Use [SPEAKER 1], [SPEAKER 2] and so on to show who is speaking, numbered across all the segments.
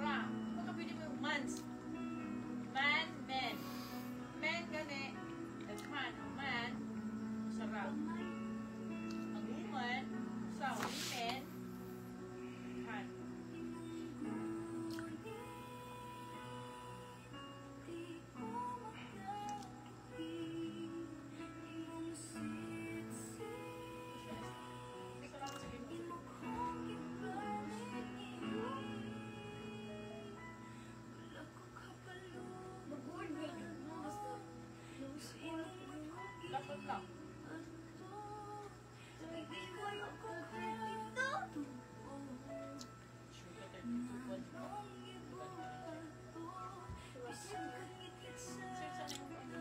[SPEAKER 1] Ra. Baka pwede mo yung mans. Man, men. Men gani. Daghan. Ang man, usa ra. Ang woman, usa. Women, daghan. Salamat sa Ginoo. Dapat lang. Sugar 32.4. Sir, saan mo ano?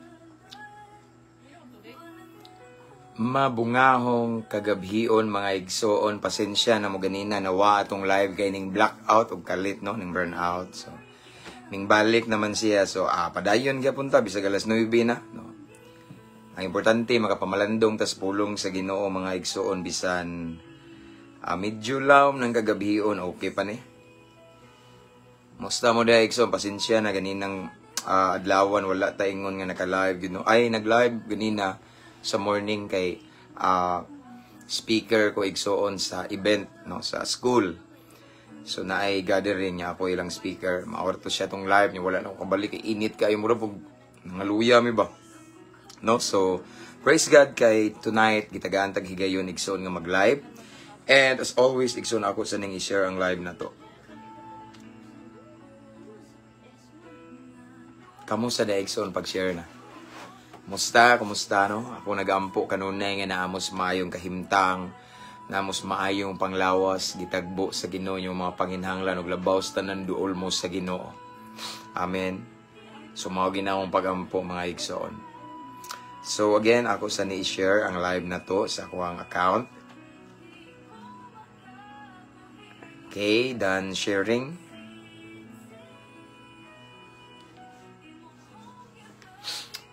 [SPEAKER 1] Meron tubig?
[SPEAKER 2] Mabungahong kagabhion, mga igsoon, pasensya na mo ganina nawa atong live kay ning blackout og kalit, no, ning burnout. So ning balik naman siya, so padayon gyapon ta bisag alas 9 na, no. Ang importante makapamalandong tas pulong sa Ginoo, mga igsoon, bisan medyo lawom ng kagabhion, okay pa ni. Musta mo diha, igsoon? Pasensya na ganinang adlawan wala ta ingon nga naka-live gyud, no. Ay, nag-live ganina sa morning kay speaker ko, igsoon, sa event, no, sa school. So naay gathering niya, ako ilang speaker. Maorto siya tong live niya, wala na ako kabalik kay init kayo, mura pug nangaluya mi ba. No? So praise God kay tonight gitagaan tag higayon, igsoon, nga mag-live. And as always, igsoon, ako sa ning i-share ang live na to. Kamusta da, igsoon, pag-share na? Musta, kumusta, no? Ako nagampo kanunay nga naamos maayong kahimtang, naamos maayong panglawas, gitagbo sa Ginoo yung mga panginhanglan ug labaw sa tanan duol mo sa Ginoo. Amen. So mao ginawang pagampo, mga igsoon. So again, ako sa ni i-share ang live na to sa akuang account. Okay, done sharing.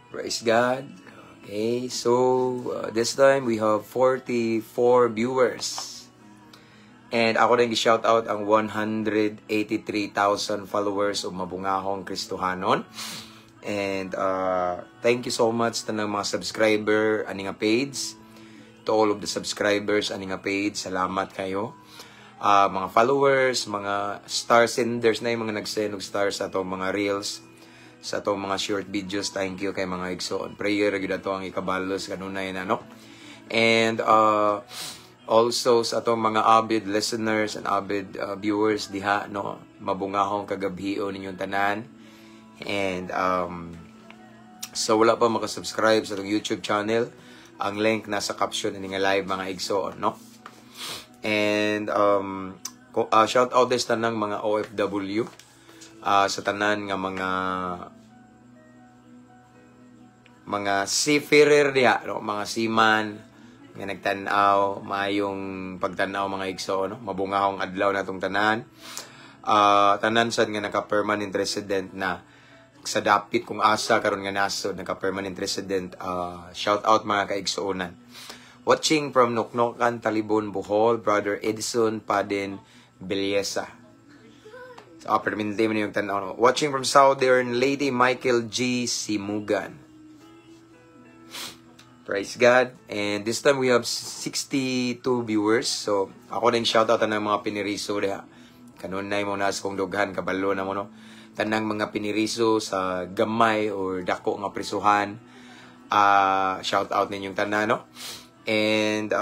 [SPEAKER 2] Praise God. Okay, so this time we have 44 viewers. And ako rin shout out ang 183,000 followers of Mabungahong Kristohanon. And thank you so much tanang mga subscriber ani nga page. To all of the subscribers ani nga page, salamat kayo. Mga followers, mga star senders na yung mga nag-send og stars sa atong mga reels, sa atong mga short videos. Thank you kay mga igsoon. Prayer gyud ato ang ikabalos kanunay na, no. And also sa atong mga avid listeners and avid viewers diha, no, mabungahong kagabhion ninyong tanan. And so wala pa makasubscribe sa atong YouTube channel, ang link nasa caption ini nga live, mga igsoon, no. And shout out des tanang mga OFW, sa tanan nga mga seafarer diha, no, mga seaman nga nagtan-aw, maayong pagtan-aw, mga igsoon, no, mabungahong adlaw natong tanan. Tanan sad nga naka-permanent resident na sa dapit kung asa karon nga nasod naka-permanent resident, shout out, mga kaigsuonan. Watching from Noknokan, Talibon, Bohol, Brother Edison Paden Belleza. So, permanente mo yung tanaw, no? Watching from Southern Leyte, Michael G. Simugan. Praise God. And this time we have 62 viewers. So, ako din shoutout ang mga piniriso diha. Kanunay mo nas kong dughan, kabalo na mo, no. Tanang mga piniriso sa gamay or dako nga prisuhan. Shout out ninyong tanan, no. And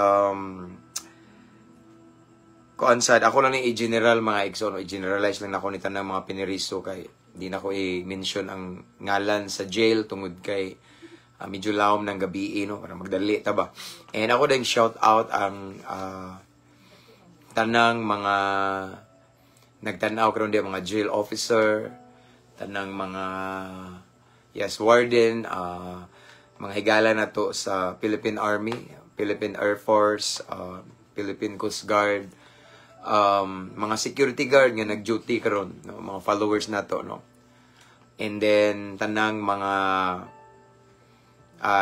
[SPEAKER 2] kuan sad ako lang ni i-general, mga igsoon, no? I-generalize lang nako ni tanang mga piniriso kay di na ko i-mention ang ngalan sa jail tungod kay medyo lawom ng gabi, no, para magdali ta ba. And ako din shout out ang tanang mga nagtan-aw karon diha, mga jail officer, tanang mga, yes, warden, mga higala na to sa Philippine Army, Philippine Air Force, Philippine Coast Guard, mga security guard nga nag-duty karon, no, mga followers nato, no. And then tanang mga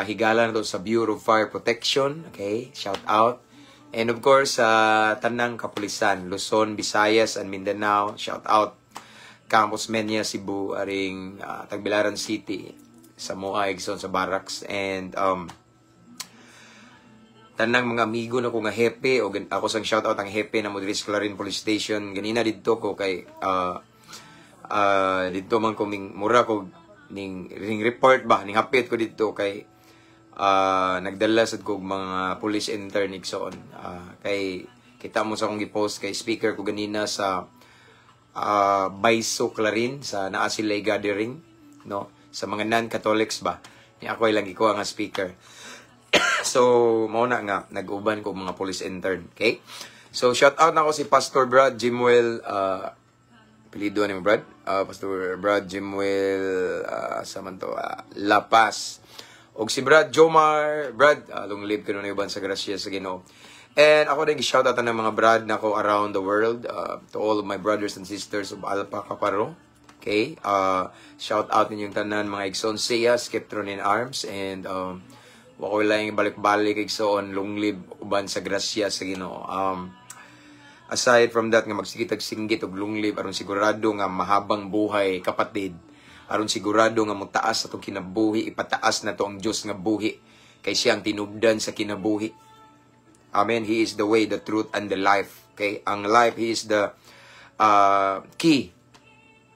[SPEAKER 2] higala na to sa Bureau of Fire Protection, okay? Shout out. And of course, sa tanang kapulisan, Luzon, Visayas, and Mindanao, shout out. Campus Menia Cebu, aring Tagbilaran City sa Moa, igsoon, sa Barracks, and tanang mga amigo na ko nga hepe o ako sang shout out ang hepe na mo diri sa Clarin Police Station ganina. Didto ko kay didto man ko ming mura ko ning report ba, ning hapit ko didto kay nagdala sad ko og mga police intern, igsoon, kay kita mo sa akong gi-post kay speaker ko ganina sa Baiso Clarin sa naa sila gathering, no, sa mga non-Catholics ba ni. Ako lang gikuha nga speaker, so mao na nga nag-uban ko mga police intern. Okay, so shout out na ko si Pastor Brad Jimuel, apelyido ni mo Brad, Pastor Brad Jimuel, sa man to, La Paz, og si Brad Jomar. Brad, long live kuno uban sa grasya sa Ginoo. And ako din shout out ng mga brad nako around the world, to all of my brothers and sisters of Alpha Kaparo. Okay, shout out ninyong tanan, mga igsoon, siya Skeptron in Arms, and wa ko lang balik-balik, igsoon, long live uban sa grasya sa Ginoo. Aside from that nga magsigitag singgit og long live aron sigurado nga mahabang buhay, kapatid, aron sigurado nga motaas atong kinabuhi, ipataas na to ang Dios nga buhi kay siya ang tinubdan sa kinabuhi. Amen. He is the way, the truth and the life. Okay, ang life, He is the key.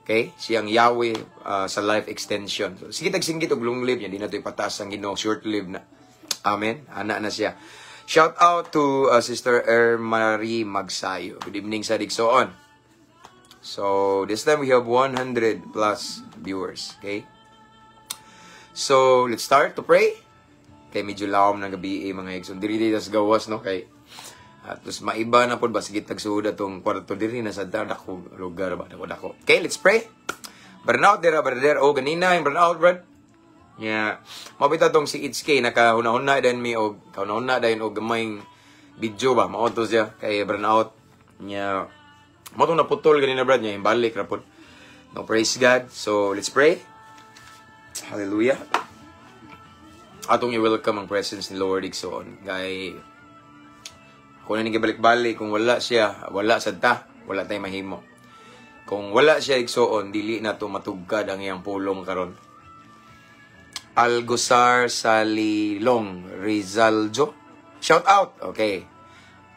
[SPEAKER 2] Okay, siyang Yahweh sa life extension. So, sige tag singgit og long live niya, di na to ipataas ang Ginoo, short live na. Amen. Ana na siya. Shout out to Sister Marie Magsayo. Good evening sa igsoon. So, this time we have 100 plus viewers. Okay? So, let's start to pray. Kay medyo lawom ng gabi eh, mga igsoon. Diri diri sa gawas, no? Kay atos maiba na pod ba, sige tagsuod atong kwarto diri na sa dako lugar ba, dako dako. Okay, let's pray. Burnout dira, brother. Oh, ganina yung burnout, brad. Yeah. Mao bitaw tong si HK nakahuna-huna din mi og kahuna-huna dayon og gamayng video ba, mao to siya kay burnout. Nya mao tong naputol ganina, brad, nya balik ra pod. No, praise God. So, let's pray. Hallelujah. Atong i-welcome ang presence ni Lord, igsoon. Kay kung na balik-balik, kung wala siya, wala sad ta, wala tay mahimo. Kung wala siya, igsoon, dili na to matugkad ang iyang pulong karon. Algusar Salilong Rizaljo. Shout out. Okay.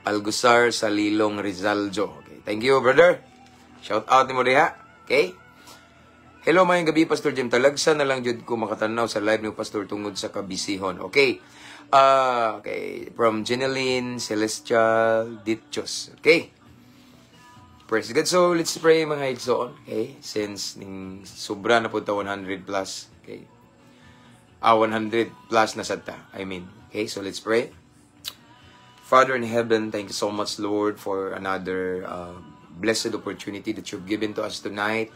[SPEAKER 2] Algusar Salilong Rizaljo. Okay. Thank you, brother. Shout out nimo diha. Okay? Hello, maayong gabi, Pastor Jim. Talagsa na lang jud ko makatanaw sa live ni Pastor tungod sa kabisihon. Okay. Okay. From Jeneline Celestial Ditchos. Okay. Praise God. So, let's pray, mga igsoon. Okay? Since ning sobra na po ta 100 plus. Okay. 100 plus na sad ta. I mean. Okay, so let's pray. Father in heaven, thank you so much, Lord, for another blessed opportunity that you've given to us tonight.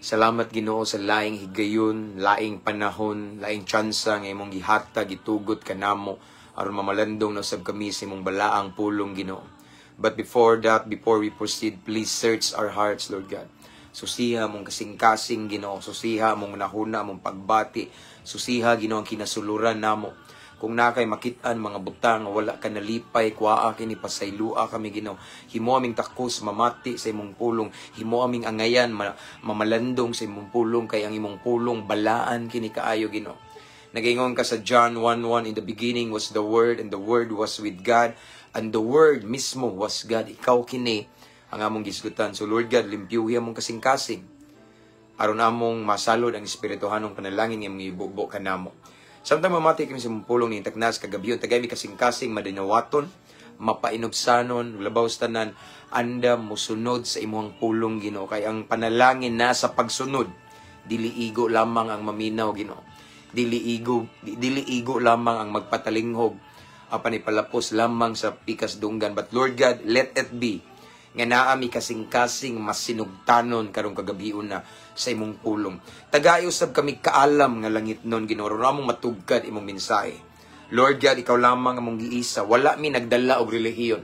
[SPEAKER 2] Salamat, Ginoo, sa laing higayon, laing panahon, laing tsansa nga imong gihatag, gitugot kanamo aron mamalandong na usab kami sa imong balaang pulong, Ginoo. But before that, before we proceed, please search our hearts, Lord God. Susiha among kasing-kasing, Ginoo. Susiha among nahuna, among pagbati. Susiha, Ginoo, ang kinasuluran namo. Kung naa kay makitaan mga butang wala ka nalipay, kuaa kini, pasaylua kami, Ginoo. Himo aming takos mamati sa imong pulong. Himo aming angayan mamalandong sa imong pulong kay ang imong pulong balaan kini kaayo, Ginoo. Nagaingon ka sa John 1:1, "In the beginning was the Word, and the Word was with God, and the Word mismo was God." Ikaw kini ang among gisgutan. So Lord God, limpyuhi among kasing-kasing aron among masalod ang espirituhanong panalangin nga imong ibubo kanamo. Samtang mamati kami sa imong pulong ni taknas kagabion, tagay mi kasing-kasing madinawaton, mapainubsanon, labaw sa tanan, andam musunod sa imong pulong, Ginoo, kay ang panalangin na sa pagsunod. Dili igo lamang ang maminaw, Ginoo. Dili igo lamang ang magpatalinghog apan ipalapos lamang sa pikas dunggan. But Lord God, let it be nga naa mi kasing-kasing masinugtanon karong kagabion na sa imong pulong. Tagay usab kami kaalam nga langit nun, Ginoo, aron among matugkad imong mensahe. Lord God, ikaw lamang among giisa. Wala mi nagdala og relihiyon.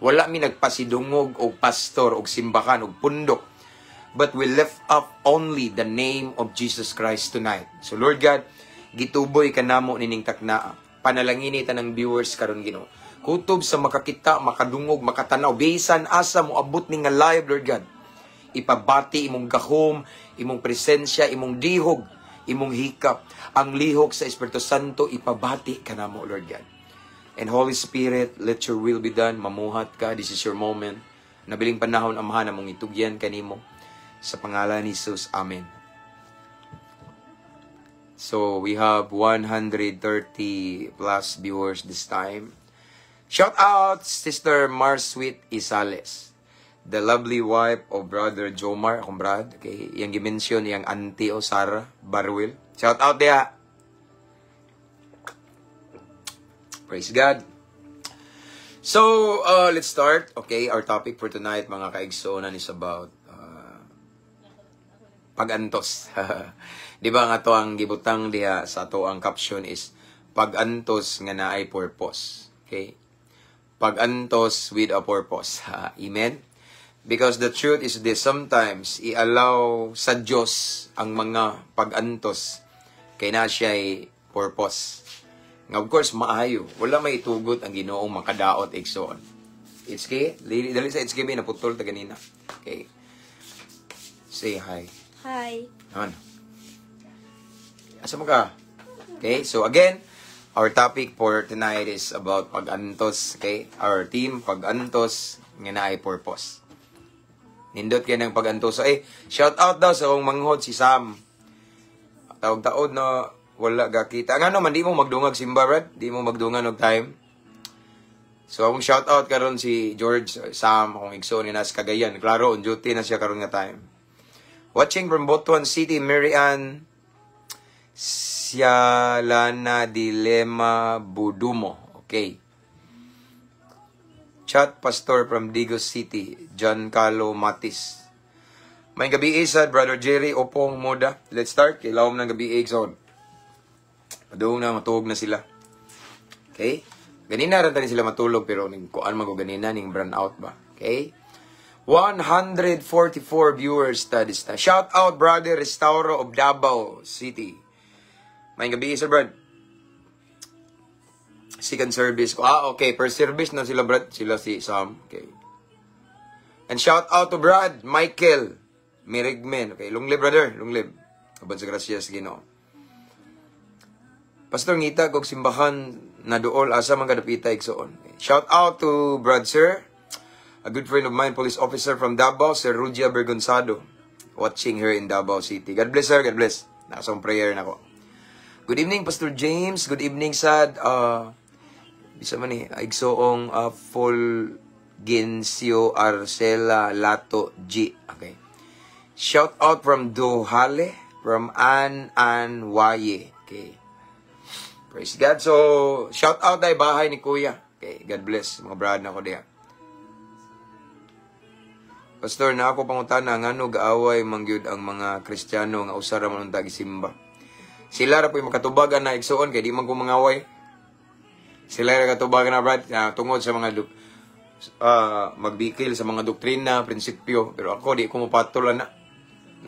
[SPEAKER 2] Wala mi nagpasidungog og pastor og simbahan og pundok. But we lift up only the name of Jesus Christ tonight. So Lord God, gituboy ka namo nining taknaa. Panalangini tanang viewers karon, Ginoo. Kutob sa makakita, makadungog, makatanaw, bisan asa mo abot ni nga live, Lord God. Ipabati imong gahom, imong presensya, imong dihog, imong hikap. Ang lihok sa Espiritu Santo, ipabati kanamo, Lord God. And Holy Spirit, let your will be done. Mamuhat ka. This is your moment. Nabiling panahon, Amahan, among itugyan kanimo. Sa pangalan ni Jesus. Amen. So, we have 130 plus viewers this time. Shout out, Sister Marsweet Isales, the lovely wife of Brother Jomar, akong brad. Okay, iyang gi-mention iyang auntie o Sarah Barwil. Shout out diha. Praise God. So, let's start. Okay, our topic for tonight, mga kaigsuonan, is about pag-antos. Di ba nga to ang gibutang diha sa ato ang caption is "Pag-antos nga naay purpose." Okay? Pag-antos with a purpose. Amen? Because the truth is this, sometimes i-allow sa Diyos ang mga pag-antos kay na siya'y purpose. Nga of course, maayo. Wala may itugot ang Ginoong makadaot, igsoon. HK, dali, dali sa HKB, naputol ta ganina. Okay. Say hi.
[SPEAKER 3] Hi.
[SPEAKER 2] Ano? Asa mo ka? Okay, so again, our topic for tonight is about pag-antos. Okay? Our theme, pag-antos, nga naay purpose. Nindot kay ng pag-antos. So, eh, shout out daw sa akong manghod si Sam. Tawag taod na wala gakita. Ngano man di mo magdungag simba, Brad? Di mo magdungan og time? So akong shout out karon si George Sam, akong igsoon nga nasa Cagayan. Klaro, on duty na siya karon nga time. Watching from Butuan City, Mary Ann Sialana Dilema Budumo. Okay. Chat Pastor from Digos City, John Carlo Matis. May gabi sad, Brother Jerry Opong Moda. Let's start. Kay lawom ng gabi, igsoon. Padung na, matulog na sila. Okay? Ganina rin tani sila matulog pero ning kuan man ko ganina ning brand out ba. Okay? 144 viewers studies na. Shout out, Brother Restauro of Davao City. May gabi, sir Brad. Second service ko. Ah, okay. First service na sila, Brad. Sila si Sam. Okay. And shout out to Brad Michael Mirigmen. Okay. Long live, brother. Long live. Abad sa grasya sa Ginoo. Pastor, ngita kog simbahan na duol, asa man kadapita, igsoon? Shout out to Brad Sir, a good friend of mine, police officer from Davao, Sir Rugia Bergonzado, watching here in Davao City. God bless, sir. God bless. Nasa prayer na ko. Good evening, Pastor James. Good evening, sad. Bisa man ni, igsoong Fulgencio Arcela Lato G. Okay. Shout out from Dohale, from Ann Ann Waye. Okay. Praise God. So, shout out ay bahay ni Kuya. Okay, God bless. Mga brad na ko diya. Pastor, na ako pangutana, ngano gaaway man gyud ang mga Kristiyano nga usa ra man unta gisimba? Sila ra po'y makatubagan na, igsuon, kay di man ko mangaway. Sila ra katubagan na, brad, na tungod sa mga magbikil sa mga doktrina, prinsipyo, pero ako di ko mopatol ana.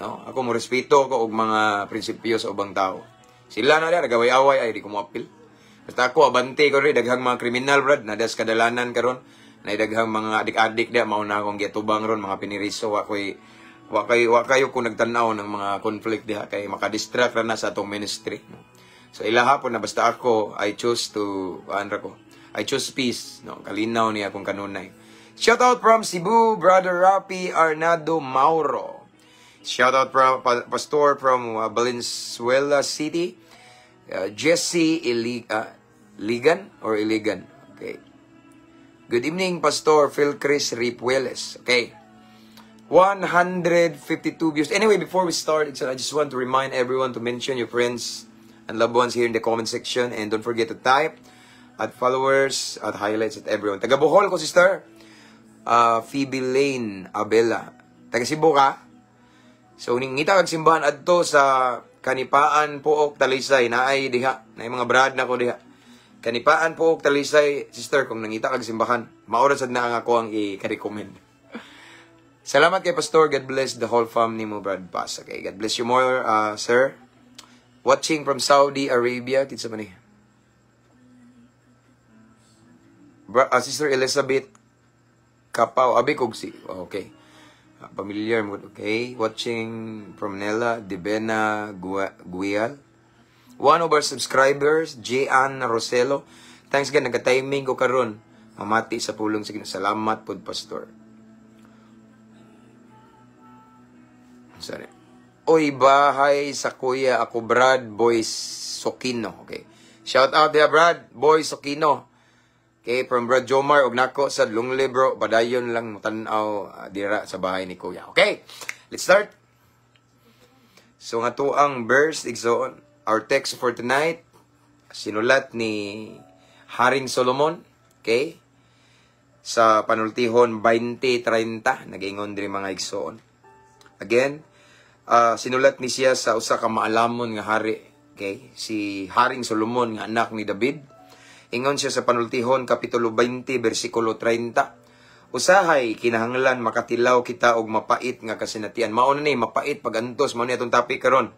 [SPEAKER 2] No? Ako mo respeto ako og mga prinsipyo sa ubang tao. Sila na diya nagaway-away ay di ko moapil. Basta ako abante ko rin daghang mga kriminal, brad, na das kadalanan karon na daghang mga adik-adik dia mao na akong giatubang ron mga piniriso. Wa kayo kung nagtan-aw ng mga conflict diha kay makadistract ra na sa atong ministry, no? So ilaha po na, basta ako I choose to ano ko, I choose peace, no? Kalinaw niya akong kanunay. Shout out from Cebu, Brother Rapi Arnado Mauro. Shout out from Pastor from Valenzuela City, Jesse Ligan or Iligan. Okay. Good evening, Pastor Phil Chris Ripueles. Okay. 152 views. Anyway, before we start, I just want to remind everyone to mention your friends and loved ones here in the comment section. And don't forget to type at followers, at highlights, at everyone. Taga Bohol ko, sister. Phoebe Lane Abela. Taga Cebu ka? So, ningita kag simbahan adto sa Kanipaan, Pook, Talisay. Naay diha. Naay mga brad na ko diha. Kanipaan, Pook, Talisay, sister, kung nangita kag simbahan, maura sad na ang ako ang i-recommend. Salamat kay Pastor. God bless the whole family mo, Brad Paz. Okay, God bless you more, sir. Watching from Saudi Arabia. Kinsa man ni? Sister Elizabeth Kapaw. Abi kog si. Okay. Familiar mo, okay? Watching from Nella Dibena Guial. One of our subscribers, J. Ann Roselo. Thanks God, nagka-timing ko karon. Mamati sa pulong sa Ginoo. Salamat pod, Pastor. Sorry. Oy, bahay sa kuya ako, Brad Boy Sokino. Okay. Shout out there, Brad Boy Sokino. Okay, from Brad Jomar og nako sa Lungle, bro. Padayon lang tan-aw dira sa bahay ni kuya. Okay. Let's start. So nga to ang verse, igsoon. Our text for tonight sinulat ni Haring Solomon. Okay? Sa Panultihon 20:30, nag-ingon diri, mga igsoon. Again, sinulat ni siya sa usa ka maalamon nga hari. Okay? Si Haring Solomon nga anak ni David. Ingon siya sa Panultihon kapitulo 20 bersikulo 30. Usahay kinahanglan makatilaw kita og mapait nga kasinatian. Mao na ni mapait pagantos, mao ni atong topic karon.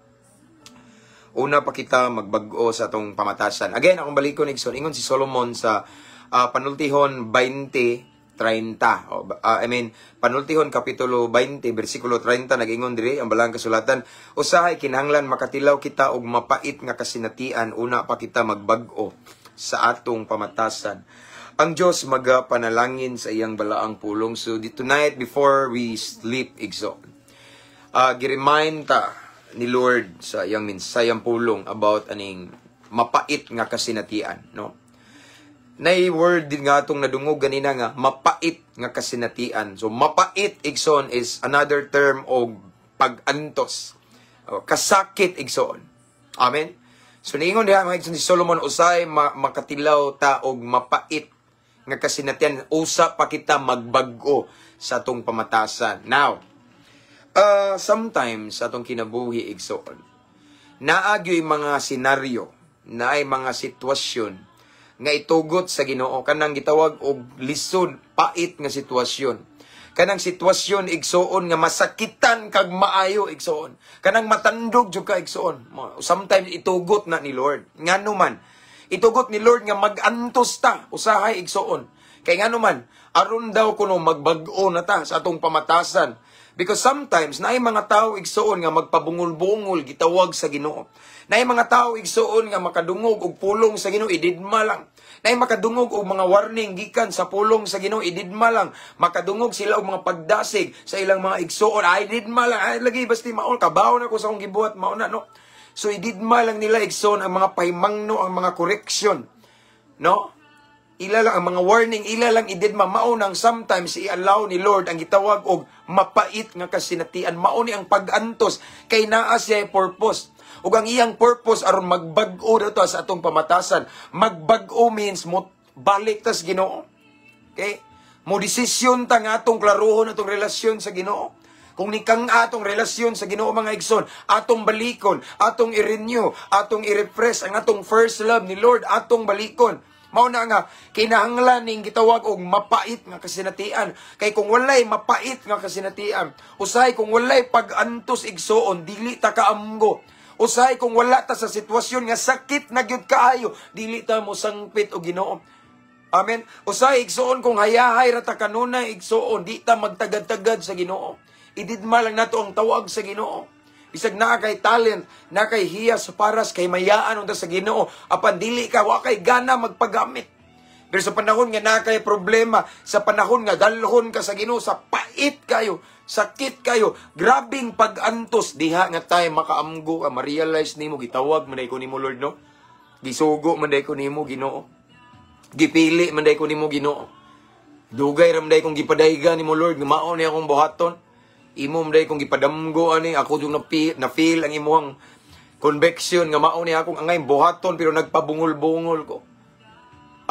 [SPEAKER 2] Una pa kita magbag-o sa atong pamatasan. Again, akong balikon, igsoon, ingon si Solomon sa Panultihon 20:30. O, I mean, Panultihon kapitulo 20 bersikulo 30, nag-ingon diri ang balang kasulatan, usahay kinahanglan makatilaw kita og mapait nga kasinatian una pa kita magbag-o sa atong pamatasan. Ang Diyos magapanalangin sa iyang balaang pulong. So, tonight, before we sleep, igsoon, giremind ta ni Lord sa iyang minsayang pulong about aning mapait nga kasinatian, no? Nay word din nga atong nadungog ganina nga mapait nga kasinatian. So mapait, igsoon, is another term og pag-antos. O, kasakit, igsoon. Amen. So niingon diha, mga igsoon, si Solomon, usay makatilaw ta og mapait nga kasinatian usa pa kita magbag-o sa atong pamatasan. Now, sometimes sa atong kinabuhi, igsoon, naa gyoy mga senaryo, naay mga sitwasyon nga itugot sa Ginoo kanang gitawag og lisod, pait nga sitwasyon. Kanang sitwasyon, igsoon, nga masakitan kag maayo, igsoon. Kanang matandog jud ka, igsoon. Sometimes itugot na ni Lord. Ngano man itugot ni Lord nga mag-antos ta usahay, igsoon? Kay ngano man, aron daw kuno magbag-o na ta sa atong pamatasan. Because sometimes naay mga tao, igsoon, nga magpabungol-bungol gitawag sa Ginoo. Naay mga tao, igsoon, nga makadungog og pulong sa Ginoo, ididma lang. Naay makadungog og mga warning gikan sa pulong sa Ginoo, ididma lang. Makadungog sila og mga pagdasig sa ilang mga igsoon, ay ididma lang. Ay lagi basti maol kabaw na ko sa akong gibuhat, mao na, no. So ididma lang nila, igsoon, ang mga pahimangno, ang mga correction. No? Ila lang ang mga warning, ila lang ididma. Mao nang sometimes i-allow ni Lord ang gitawag og mapait nga kasinatian. Mao ni ang pag-antos kay naa siya purpose. Ug ang iyang purpose aron magbag-o daw sa atong pamatasan. Magbag-o means mo balik tas Ginoo. Okay? Mo desisyon ta nga atong klaruhon atong relasyon sa Ginoo. Kung nikang atong relasyon sa Ginoo, mga igsoon, atong balikon, atong i-renew, atong i-refresh ang atong first love ni Lord, atong balikon. Mao na nga kinahanglan ning gitawag og mapait nga kasinatian. Kay kung walay mapait nga kasinatian, usahay kung walay pag-antos, igsoon, dili ta kaamgo. Usahay kung wala ta sa sitwasyon nga sakit na gyud kaayo, dili ta mo sangpit og Ginoo. Amen. Usahay, igsoon, kung hayahay ra ta kanunay, igsoon, di ta magtagad-tagad sa Ginoo. Ididma lang nato ang tawag sa Ginoo. Bisag naa kay talent, naa kay hiya sa paras, kay mayaan unta sa Ginoo, apan dili ka, wa kay gana magpagamit. Pero sa panahon nga naa kay problema, sa panahon nga dalhon ka sa Ginoo, sa pait kayo, sakit kayo, grabing pag-antos, diha nga tayo makaamgo ka, ma-realize nimo, gitawag man ko nimo, Lord, no? Gisugo man ko nimo, Ginoo. Gipili man ko nimo, Ginoo. Dugay ra man kong gipadayga nimo, Lord, nga mao ni akong buhaton. Imo man kong gipadamgo ani, ako yung na-feel ang imuhang conviction nga mao ni akong angay buhaton, pero nagpabungol-bungol ko.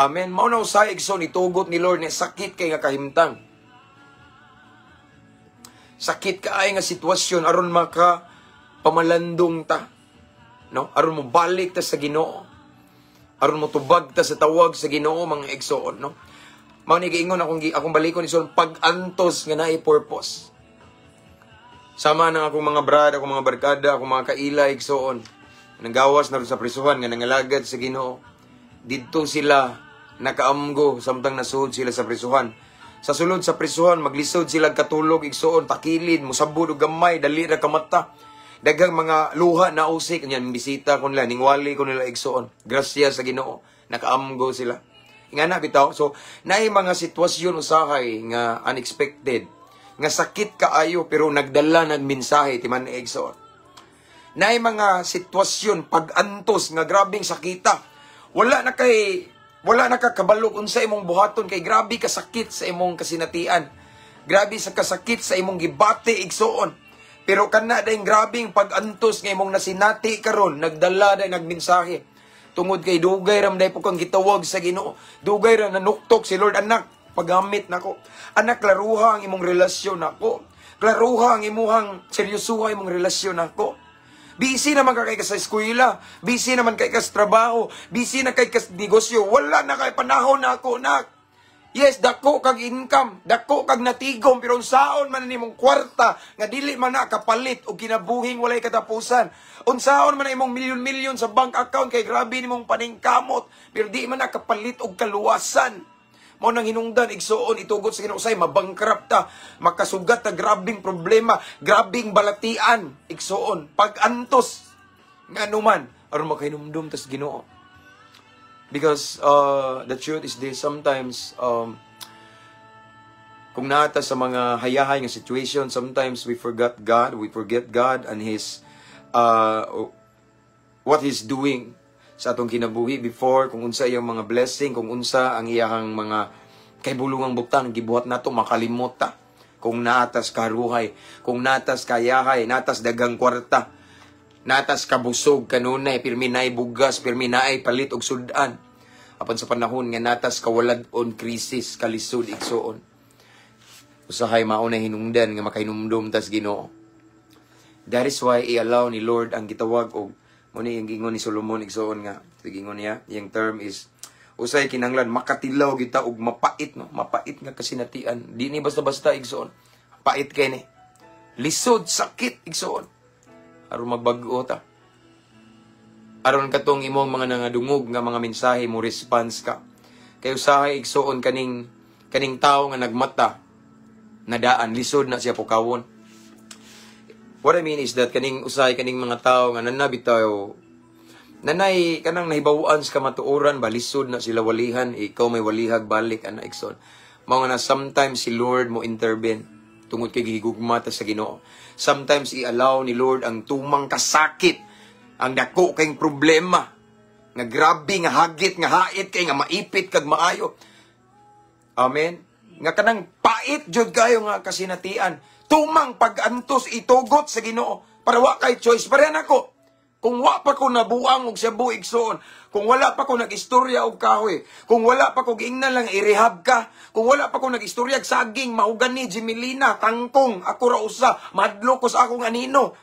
[SPEAKER 2] Amen. Mao na usay, igsoon, itugot ni Lord ni sakit kay nga kahimtang. Sakit kaay nga sitwasyon aron maka pamalandong ta. No? Aron mo balik ta sa Ginoo. Aron mo tubag ta sa tawag sa Ginoo, mga igsoon, no? Mao ni giingon akong balikon, igsoon, pag-antos nga naay purpose. Sama ng akong mga brad, akong mga barkada, akong mga kaila, igsoon. Nanggawas na ron sa prisuhan nga nangalagad sa Ginoo. Didto sila nakaamgo samtang nasuod sila sa prisuhan. Sa sulod sa prisuhan, maglisod sila katulog, igsuon, takilid, musabod og gamay, dali ra kamata. Daghang mga luha na usik, yan, bisita ko nila, ningwali ko nila, igsuon. Grasya sa Ginoo, nakaamgo sila. Ingana bitaw. So, naay mga sitwasyon usahay nga unexpected, nga sakit kaayo pero nagdala ng mensahe timan igsuon. Naay mga sitwasyon pag-antos nga grabing sakita. Wala na ka kabalo unsa imong buhaton kay grabe ka sakit sa imong kasinatian. Grabe sa kasakit sa imong gibati, igsuon. Pero kana dayong grabing pag-antos nga imong nasinati karon, nagdala day nagmensahe. Tungod kay dugay ram day po kang gitawag sa Ginoo. Dugay ra nanuktok si Lord, "Anak, paggamit nako. Anak, klaruha ang imong relasyon nako. Klaruha ang imuhang seryosuha imong relasyon nako. Busy naman ka kay ka sa eskwela, busy naman kay ka sa trabaho, busy na kay ka sa negosyo, wala na kay panahon na ako, nak. Yes, dako kag income, dako kag natigom, pero unsaon man nimong kwarta nga dili man na kapalit og kinabuhing walay katapusan? Unsaon man na imong milyon-milyon sa bank account kay grabe nimong paningkamot, pero di man na kapalit og kaluwasan?" Mao nang hinungdan, igsuon, itugot sa Ginoo say mabankrupt ta, makasugat ta grabing problema, grabing balatian, igsuon, pag-antos ngano man aron makahinumdum tas Ginoo. Because the truth is this, sometimes kung naata sa mga hayahay nga situation, sometimes we forgot God, we forget God and His what He's doing sa atong kinabuhi before, kung unsa iyang mga blessing, kung unsa ang iyahang mga kaybulungang butang gibuhat nato, makalimot ta. Kung naatas karuhay, kung natas kayahay, natas dagang kwarta, natas kabusog kanunay, pirmi naay bugas, pirmi naay palit og sudan. Apan sa panahon nga natas kawalad-on, krisis, kalisod, igsuon, usahay mao na hinungdan nga makahinumdum tas Ginoo. That is why i-allow ni Lord ang gitawag og mo ni ang gingon ni Solomon, igsuon, nga gingon niya, iyang term is usay kinanglan makatilaw kita og mapait, no, mapait nga kasinatian. Di ni basta-basta, igsuon. Pait kay ni. Lisod, sakit, igsuon. Aron magbag-o ta. Aron katong imong mga nangadungog nga mga mensahe mo response ka. Kay usahay, igsuon, kaning kaning tao nga nagmata nadaan, lisod na siya pukawon. What I mean is that kaning usahay kaning mga tao nga nanabitaw nanay kanang nahibaw-an sa kamatuoran ba, lisod na sila walihan, ikaw may walihag balik ana, igsoon. Mao nga na sometimes si Lord mo intervene tungod kay gihigugma ta sa Ginoo. Sometimes i-allow ni Lord ang tumang kasakit, ang dako kayong problema, nga grabe nga hagit, nga hait kay nga maipit kag maayo. Amen. Nga kanang pait jud kayo nga kasinatian. Tumang pag-antos itugot sa Ginoo para wa kay choice. Parehan ako. Kung wa pa ko nabuang og shabu, igsoon, kung wala pa ko nag-istorya og kahoy, kung wala pa ko giingnan lang i-rehab ka, kung wala pa ko nag-istorya og saging, mahogani, gmelina, kangkong, ako ra usa, madlo ko sa akong anino.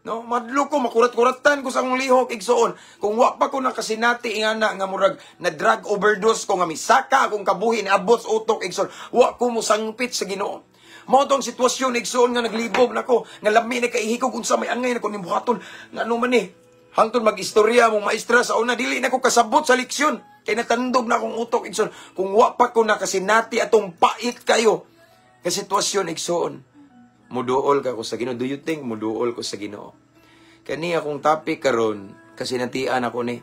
[SPEAKER 2] No, madlo ko, makurat-kuratan ko sa akong lihok, igsoon. Kung wa pa ko nakasinati ingana nga murag na drug overdose ko nga misaka akong kabuhi ni abot sa utok, igsoon, wa ko mosangpit sa Ginoo. Mao tong sitwasyon, igsoon, nga naglibog nako, nga lami na kaihikog unsa may angay nako ning buhaton, ngano man ni. Hangtod mag-istorya mong maestra sa una, dili na ko kasabot sa leksyon. Kay natandog na akong utok, igsoon. Kung wa pa ko nakasinati atong pait kayo ka sitwasyon, igsoon, muduol ka ko sa Ginoo? Do you think muduol ko sa Ginoo? Kani akong topic karon, kasinatian ako ni.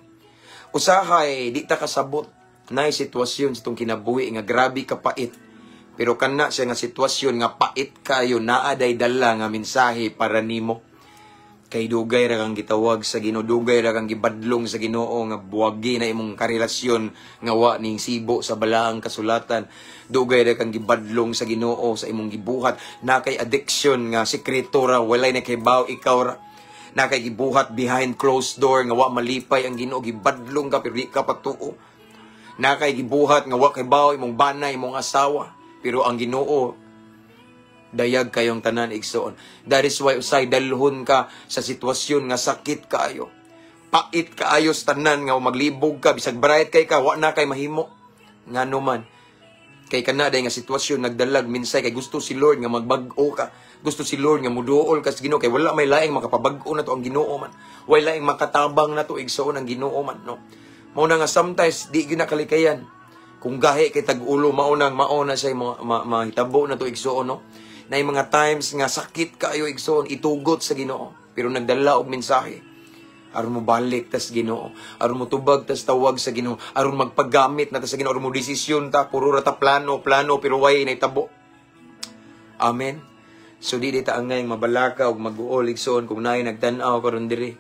[SPEAKER 2] Usahay di ta kasabot nay sitwasyon sa itong kinabuhi nga grabe kapait. Pero kana siya nga sitwasyon nga pait kayo, naa day dala nga mensahe para nimo. Kay dugay ra kang gitawag sa Ginoo, dugay ra kang gibadlong sa Ginoo nga buwagi na imong karelasyon nga wa ning sibo sa balaang kasulatan. Dugay ra kang gibadlong sa Ginoo sa imong gibuhat, na kay addiction nga sekreto ra, walay na kay baw, ikaw ra. Na kay gibuhat behind closed door nga wa malipay ang Ginoo, gibadlong ka pero di ka patuo. Na kay gibuhat nga wa kay baw imong bana, imong asawa, pero ang Ginoo dayag kayong tanan, igsoon. That is why usay dalhon ka sa sitwasyon nga sakit kaayo. Pait kaayo sa tanan nga maglibog ka, bisag bright kay ka, wa na kay mahimo. Ngano man? Kay kana day nga sitwasyon nagdalag minsay kay gusto si Lord nga magbag-o ka. Gusto si Lord nga muduol ka sa Ginoo kay wala may laing makapabag-o nato, ang Ginoo man. Way laing makatabang nato, igsoon, ang Ginoo man, no. Mao na nga sometimes di gyud nakalikayan. Kung gahi kay tag-ulo, maunang mauna siya mahitabo na to, igsuon, no? Na yung mga times nga sakit kaayo, igsuon, itugot sa Ginoo. Pero nagdala og mensahe. Aron mo balik tas Ginoo, aron mo tubag tas tawag sa Ginoo, aron magpaggamit na tas sa Ginoo, aron mo desisyon ta, puro ra ta plano, plano, pero way nahitabo. Amen. So di ta angay mabalaka og mag-uol, igsoon, kung naay nagtan-aw karon diri.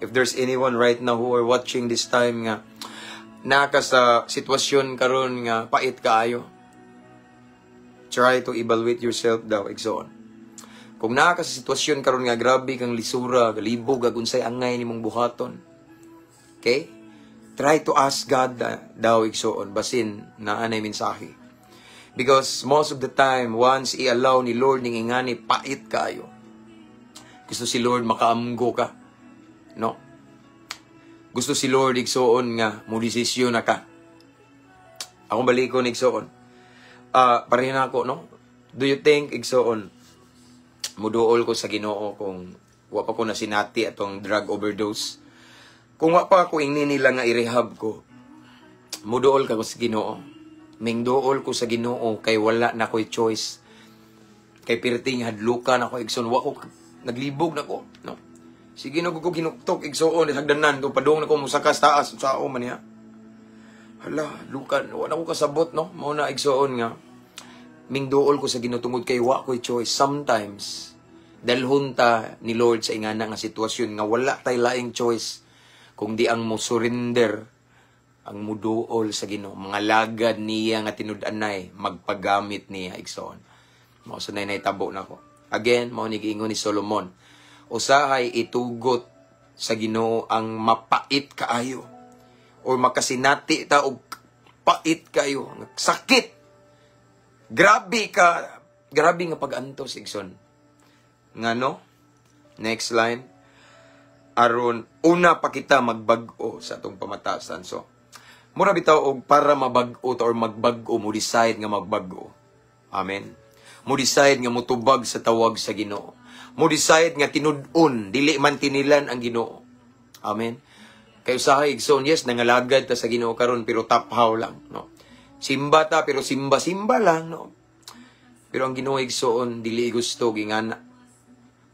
[SPEAKER 2] If there's anyone right now who are watching this time nga naka sa sitwasyon karon nga pait kaayo, try to evaluate yourself daw, igsoon. Kung naa ka sa sitwasyon karon nga grabe kang lisura, galibog ag unsay angay nimong buhaton. Okay? Try to ask God daw, igsoon, basin naa nay mensahe. Because most of the time, once i-allow ni Lord ning ingani pait kaayo, gusto si Lord makaamgo ka. No? Gusto si Lord, igsoon, nga mo desisyon na ka. Akong balikon, igsoon. Ah, pareho na ako, no? Do you think, igsoon, muduol ko sa Ginoo kung wa pa ko nasinati atong drug overdose? Kung wa pa ako ingni nila nga i-rehab ko, muduol ka ko sa Ginoo? Mingduol ko sa Ginoo kay wala na ko'y choice. Kay pirting hadlukan ako, igsoon, wa ko naglibog na ko, no? Sige na ko ginuktok, igsoon, hagdanan to padung na ko musaka sa taas sao man niya. Hala, lukan, wa na ko kasabot, no? Mao na, igsoon, nga mingduol ko sa Ginoo tungod kay wa ko'y choice. Sometimes dalhon ta ni Lord sa ingana nga sitwasyon nga wala tay laing choice kung di ang mo surrender, ang muduol sa Ginoo. Mga lagad niya nga tinud-anay, magpagamit niya, igsoon. Mao sa nay nahitabo nako. Again, mao ni giingon ni Solomon, usahay itugot sa Ginoo ang mapait kaayo or makasinati ta og pait kayo, sakit, grabe ka, grabe nga pag-antos, igsoon, ngano next line, aron una pa kita magbag-o sa atong pamatasan. So mura bitaw og para mabag-o ta or magbag-o, mo decide nga magbag-o. Amen. Mo decide nga motubag sa tawag sa Ginoo, mo decide nga tinud-on, dili man tinilan ang Ginoo. Amen. Kay usahay, igsoon, yes, nangalagad ta sa Ginoo karon pero taphaw lang, no? Simba ta pero simba-simba lang, no? Pero ang Ginoo, igsoon, dili gusto gingana.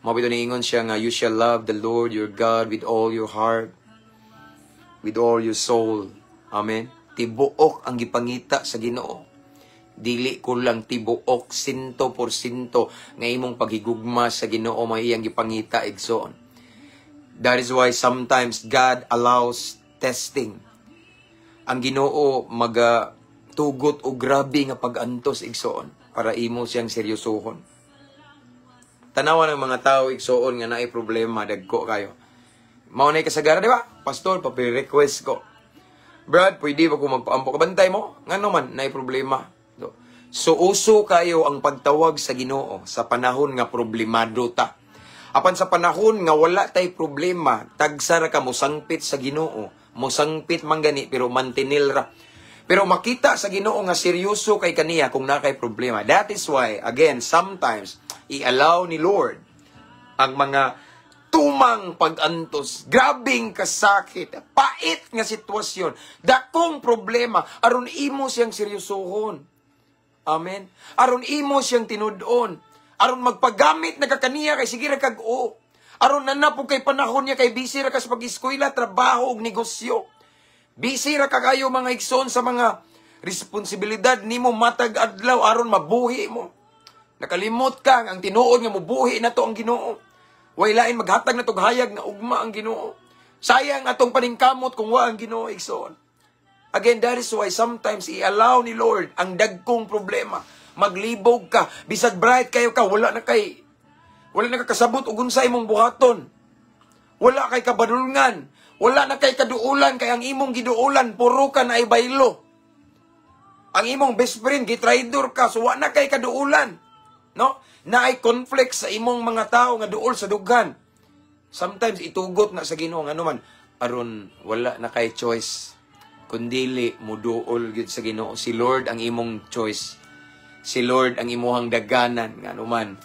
[SPEAKER 2] Mao bitaw niingon siya nga you shall love the Lord your God with all your heart, with all your soul. Amen. Tibuok ang gipangita sa Ginoo. Dili ko lang tibuok, 100% nga imong paghigugma sa Ginoo may iyang gipangita, igsoon. That is why sometimes God allows testing. Ang Ginoo maga tugot og grabe nga pag-antos, igsoon, para imo siyang seryosohon. Tanawa ng mga tao, igsoon, nga naay problema dagko kayo. Mao nay kasagara, di ba? "Pastor, papi-request ko. Brad, pwede ba ko magpaampo? Kabantay mo?" Ngano man, naay problema. So uso kayo ang pagtawag sa Ginoo sa panahon nga problemado ta. Apan sa panahon nga wala tay problema, tagsa ra ka mosangpit sa Ginoo, mosangpit man gani pero mantinil ra. Pero makita sa Ginoo nga seryoso kay kaniya kung naa kay problema. That is why, again, sometimes i-allow ni Lord ang mga tumang pag-antos, grabing kasakit, pait nga sitwasyon, dakong problema, aron imo siyang seryosohon. Amen. Aron imo siyang tinud-on. Aron magpagamit na ka kaniya kay sige ra kag o. Aron naa na kay panahon niya kay busy ra ka sa pag-eskwela, trabaho ug negosyo. Busy ra ka kayo, mga igsoon, sa mga responsibilidad nimo matag adlaw aron mabuhi mo. Nakalimot ka ang tinuod nga mubuhi na to ang Ginoo. Way lain maghatag na tog hayag nga ugma ang Ginoo. Sayang atong paningkamot kung wa ang Ginoo, igsoon. Again, that is why sometimes i-allow ni Lord ang dagkong problema. Maglibog ka, bisag bright kayo ka, wala na ka kasabot og unsa imong buhaton. Wala kay kabadulngan, wala na kay kaduulan kay ang imong giduulan puro ka na baylo. Ang imong best friend gitraidor ka, so wa na kay kaduulan. No? Naay conflict sa imong mga tao nga duol sa dughan. Sometimes itugot na sa Ginoo, ngano man, aron wala na kay choice kundili muduol gyud sa Ginoo. Si Lord ang imong choice. Si Lord ang imuhang daganan, ngano man.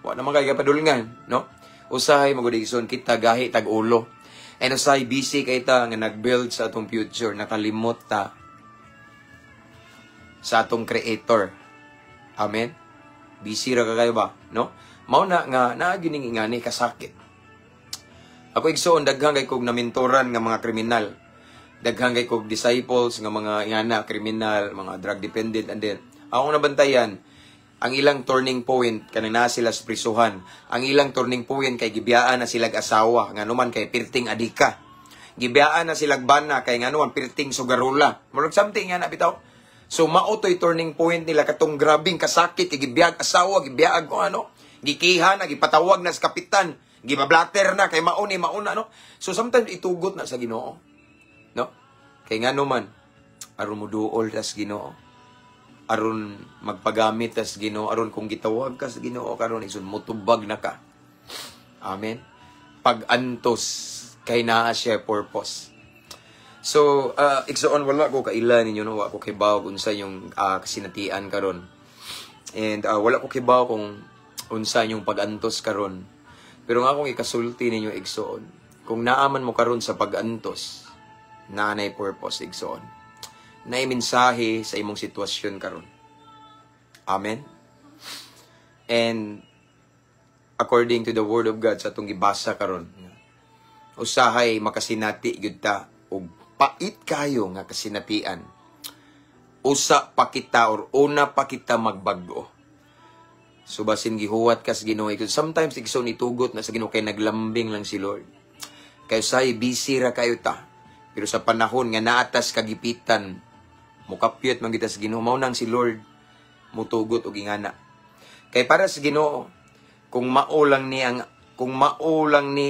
[SPEAKER 2] Wa naman kay kapadulngan, no? Usahay magud, igsoon, kita gahi tag ulo. And usahay busy kay ta nga nag-build sa atong future, nakalimot ta Sa atong Creator. Amen. Busy ra ka kayo ba, no? Mao na nga naa gyud ning ingani kasakit. Ako, igsoon, daghan kay kog namentoran nga mga kriminal. Daghan kay kog disciples nga mga ingana kriminal, mga drug dependent, and then akong nabantayan ang ilang turning point kanang naa sila sa prisuhan. Ang ilang turning point kay gibiyaan na silag asawa ngano man kay pirting adika. Gibiyaan na silag bana kay ngano man pirting sugarula. Murag something nga na bitaw. So mao to'y turning point nila, katong grabing kasakit kay gibiyag asawa, gibiyaag ko ano, gikiha na, gipatawag na sa kapitan, gibablater na kay mao ni mao na, no. So sometimes itugot na sa Ginoo. No? Kay ngano man aron moduol tas Ginoo, aron magpagamit tas Ginoo, aron kung gitawag ka sa Ginoo karon, ison motubag na ka. Amen. Pag-antos kay naa siya purpose. So, igsoon, wala ko kaila ninyo, no, wala ko kibaw kung unsa yung kasinatian karon. And wala ko kibaw kung unsa yung pag-antos karon. Pero nga akong ikasulti ninyo, igsoon, kung naaman mo karon sa pag-antos, naa nay purpose, igsoon. Naay mensahe sa imong sitwasyon karon. Amen. And according to the word of God sa atong gibasa karon, usahay makasinati gyud ta og pait kayo nga kasinatian. Usa pa kita or una pa kita magbag-o. So basin gihuwat kas Ginoo. Sometimes igsoon, itugot na sa Ginoo kay naglambing lang si Lord. Kay say busy ra kayo ta. Pero sa panahon nga naatas kagipitan, mukapyot man kita sa Ginoo, mao nang si Lord mutugot og ingana. Kay para sa Ginoo, kung mao lang ni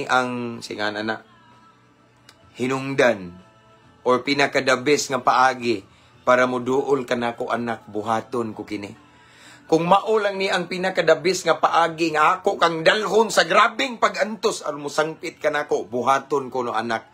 [SPEAKER 2] ang singana na hinungdan or pinaka the best nga paagi para moduol kanako, anak, buhaton ko kini. Kung mao lang ni ang pinaka the best nga paagi nga ako kang dalhon sa grabeng pag-antos aron mosangpit kanako, buhaton ko no, anak,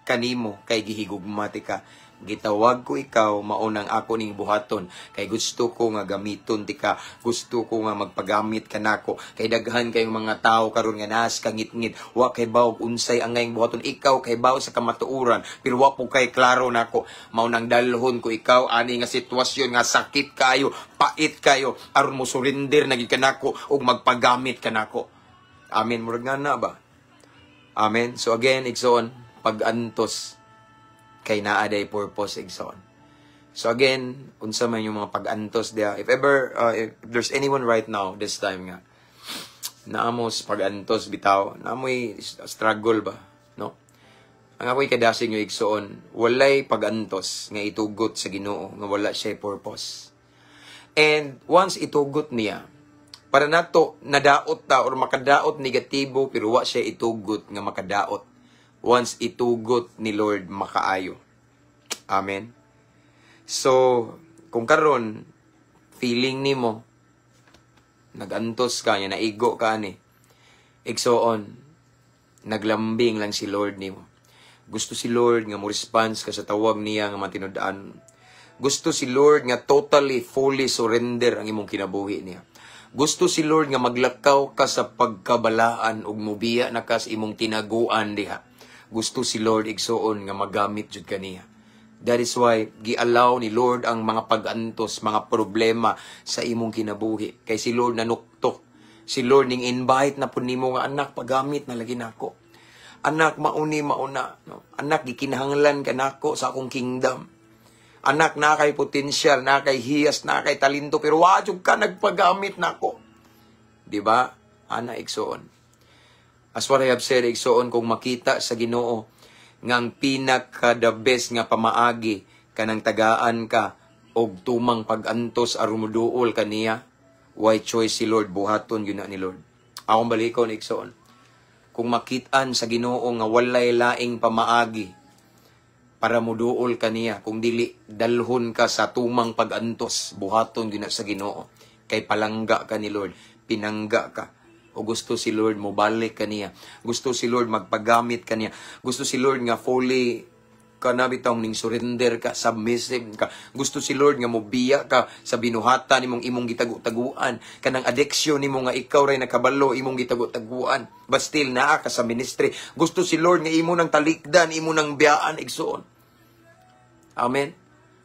[SPEAKER 2] kanimo kay gihigugma tika. Gitawag ko ikaw, mao nang ako ning buhaton kay gusto ko nga gamiton tika, gusto ko nga magpagamit kanako kay daghan kayong mga tao karon nga naas kangitngit, wa kay bawog unsay angayng buhaton. Ikaw kay baw sa kamatuoran pero wa po kay klaro nako. Mao nang dalhon ko ikaw ani nga sitwasyon nga sakit kayo, pait kayo, aron mo surrender na gid kanako ug magpagamit kanako. Amen. Murag nga na ba? Amen. So again, igsoon, pag-antos kay naa day purpose, igsoon. So again, unsa man yung mga pag-antos diya. If ever, if there's anyone right now, this time nga, naamos pag-antos bitaw, naamoy struggle ba, no? Ang ako'y kadasig yung igsoon, walay pag-antos nga itugot sa Ginoo nga wala siya purpose. And once itugot niya, para nato nadaot ta or makadaot negatibo, pero wa siya itugot nga makadaot. Once itugot ni Lord, makaayo. Amen. So, kung karon feeling nimo nagantos ka niya, naigo ka ani, igsoon, naglambing lang si Lord nimo. Gusto si Lord nga mo response ka sa tawag niya nga matinud-an. Gusto si Lord nga totally, fully surrender ang imong kinabuhi niya. Gusto si Lord nga maglakaw ka sa pagkabalaan ug mubiya na ka sa imong tinaguan diha. Gusto si Lord, igsoon, nga magamit jud kaniya. That is why gi-allow ni Lord ang mga pag-antos, mga problema sa imong kinabuhi. Kay si Lord nanuktok. Si Lord ning invite na pud nimo nga, "Anak, pagamit na lagi nako. Anak, mauni mauna, no? Anak, gikinahanglan ka nako sa akong kingdom. Anak, na kay potensyal, na kay hiyas, na kay talento, pero wa jud ka nagpagamit nako." Di ba? Ana, igsoon. As what I have said, igsoon, kung makita sa Ginoo nga ang pinaka the best nga pamaagi kanang tagaan ka og tumang pag-antos aron moduol kaniya, why choice si Lord, buhaton yun na ni Lord. Akong balikon, igsoon. Kung makitaan sa Ginoo nga walay laing pamaagi para moduol kaniya kung dili dalhon ka sa tumang pag-antos, buhaton gyud na sa Ginoo kay palangga ka ni Lord, pinangga ka. O gusto si Lord mo balik kaniya. Gusto si Lord magpagamit kaniya. Gusto si Lord nga fully ka na bitong ning surrender ka, submissive ka. Gusto si Lord nga mobiya ka sa binuhatan nimong imong gitagu-taguan, kanang addiction nimo nga ikaw ray nakabalo imong gitagu-taguan. But still naa ka sa ministry. Gusto si Lord nga imo nang talikdan, imo nang biyaan, igsoon. Amen.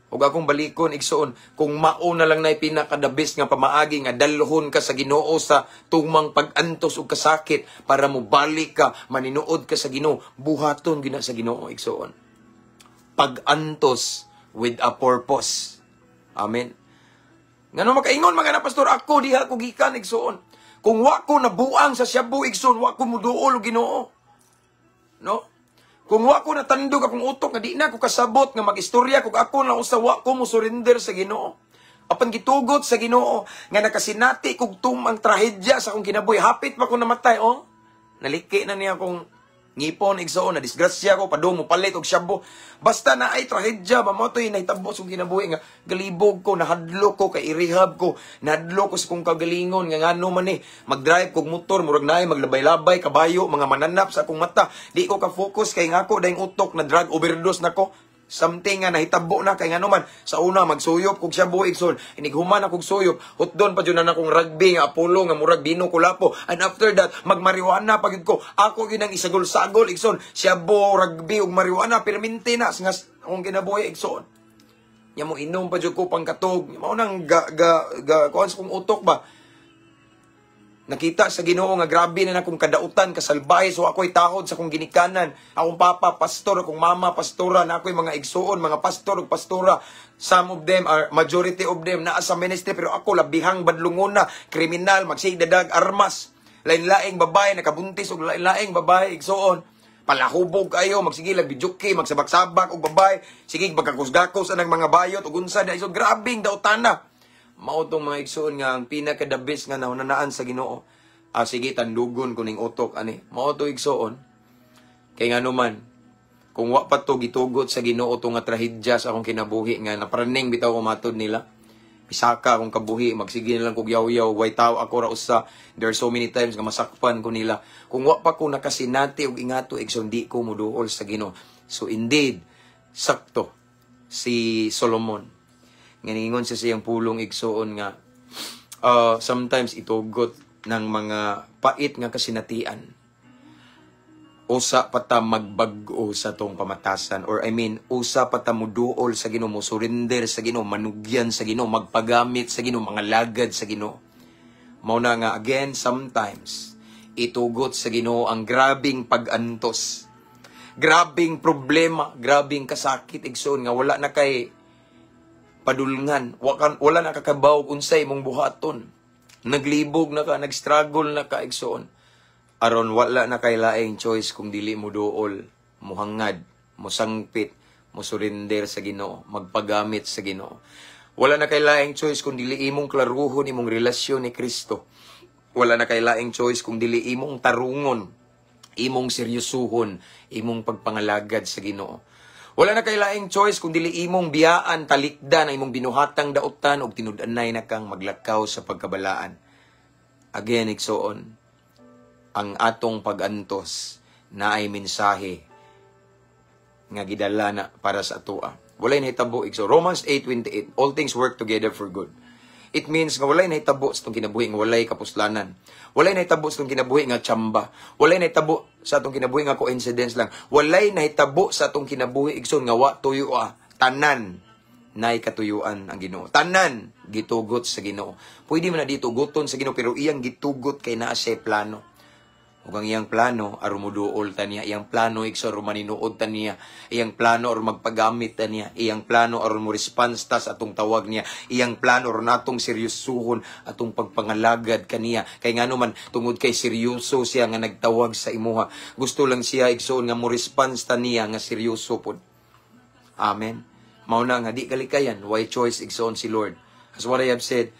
[SPEAKER 2] Ug akong balikon, igsoon, kung mao na lang nay pinaka the best nga pamaagi nga dalhon ka sa Ginoo sa tumang pag-antos ug kasakit para mobalik ka, maninuod ka sa Ginoo, buhaton gyud na sa Ginoo, igsoon. Pag-antos with a purpose. Amen. Ngano makaingon mga na, "Pastor, ako diha ko gikan," igsoon. Kung wa ko nabuang sa shabu, igsoon, wa ko muduol og Ginoo. No? Kung wa ko natandog akong utok nga di na ko kasabot nga mag-istorya kung ako na usa wa ko mo surrender sa Ginoo. Apan gitugot sa Ginoo nga nakasinati kog tumang trahedya sa akong kinabuhi. Hapit pa ko namatay, oh. Naliki na niya akong ngipon, igsoon, na disgrasya ko, padung mo palit og shabu. Basta na ay trahedya ba mo to'y nahitabo sa akong kinabuhi nga galibog ko, nahadlok ko kay i-rehab ko, nahadlok ko sa kong kagalingon nga ngano man eh, mag-drive kog motor, murag naay maglabay-labay, kabayo, mga mananap sa akong mata. Di ko ka-focus kay nga ako dahing utok na drug overdose nako. Something nga nahitabo na kay ngano man sa una magsuyop kog shabu, igsoon, inighuman akong suyop, hutdon pa jud na akong rugby nga Apollo nga murag Dino Kulapo, and after that magmarijuana pa gyud ko. Ako gyud ang isagol-sagol, igsoon, shabu, rugby ug marijuana, perminti na nga akong kinabuhi, igsoon. Nya mo inom pa jud ko pangkatog. Mao nang ga ga ga kuan sa kong utok ba. Nakita sa Ginoo nga grabe na akong kadautan, kasalbahe, so ako'y tahod sa akong ginikanan. Akong papa, pastor, akong mama, pastora, na ako'y mga igsuon, mga pastor ug pastora. Some of them are, majority of them, naa sa ministry, pero ako labihang badlungona, kriminal, magsigdadag, armas. Lain-laing babae, nakabuntis og lain-laing babae, igsuon. Palahubog kayo, magsige lang bijuki, magsabak-sabak og babae, sige magkakos-gakos anang mga bayot ug unsa na, so grabing daotana. Mao tong mga igsuon nga ang pinaka the best nga nahunanaan sa Ginoo. Ah, sige, tandugon ko ning utok ani. Mao to, igsuon. Kay ngano man, kung wa pa to gitugot sa Ginoo to nga trahedya sa akong kinabuhi nga napraning bitaw ko matod nila. Pisaka akong kabuhi, magsige na lang kog yaw-yaw, way tao, ako ra usa. There are so many times nga masakpan ko nila. Kung wa pa ko nakasinati og ingato, igsoon, di ko moduol sa Ginoo. So indeed, sakto si Solomon nga ningon siya sa iyang pulong, igsoon, nga sometimes itugot ng mga pait nga kasinatian usa pa ta magbag-o sa tong pamatasan, or I mean, usa pa ta muduol sa Ginoo, mo surrender sa Ginoo, manugyan sa Ginoo, magpagamit sa Ginoo, mga lagad sa Ginoo. Mao na nga again, sometimes itugot sa Ginoo ang grabing pag-antos, grabing problema, grabing kasakit, igsoon, nga wala na kay padulngan, wala na kakabaw unsay imong buhaton. Naglibog na ka, nagstruggle na ka, igsoon. Aron wala na kay laing choice kung dili mo duol, muhangad, musangpit, mo surrender sa Ginoo, magpagamit sa Ginoo. Wala na kay laing choice kung dili imong klaruhon imong relasyon ni Kristo. Wala na kay laing choice kung dili imong tarungon, imong seryosuhon, imong pagpangalagad sa Ginoo. Wala na kay laing choice kung dili imong biyaan, talikdan ang imong binuhatang dautan ug tinud-anay na kang maglakaw sa pagkabalaan. Again, igsoon, ang atong pag-antos na ay mensahe nga gidala na para sa atoa. Walay nahitabo, igsoon. Romans 8:28, all things work together for good. It means nga walay nahitabo sa atong kinabuhi nga walay kapuslanan. Walay nahitabo sa atong kinabuhi nga tsamba. Walay nahitabo sa atong kinabuhi nga coincidence lang. Walay nahitabo sa atong kinabuhi, igsoon, nga wa tuyo ah. Tanan nay katuyuan ang Ginoo. Tanan gitugot sa Ginoo. Pwede man na dito guton sa Ginoo, pero iyang gitugot kay naa siya plano. Ug ang iyang plano aron moduol ta niya, iyang plano, igsoon, aron maninuod ta niya, iyang plano aron magpagamit ta niya, iyang plano aron mo response ta sa atong tawag niya, iyang plano aron natong seryosuhon atong pagpangalagad kaniya. Kay ngano man, tungod kay seryoso siya nga nagtawag sa imuha. Gusto lang siya, igsoon, nga mo response ta niya nga seryoso pod. Amen. Mao na nga di kalikayan, way choice, igsoon, si Lord. As what I have said,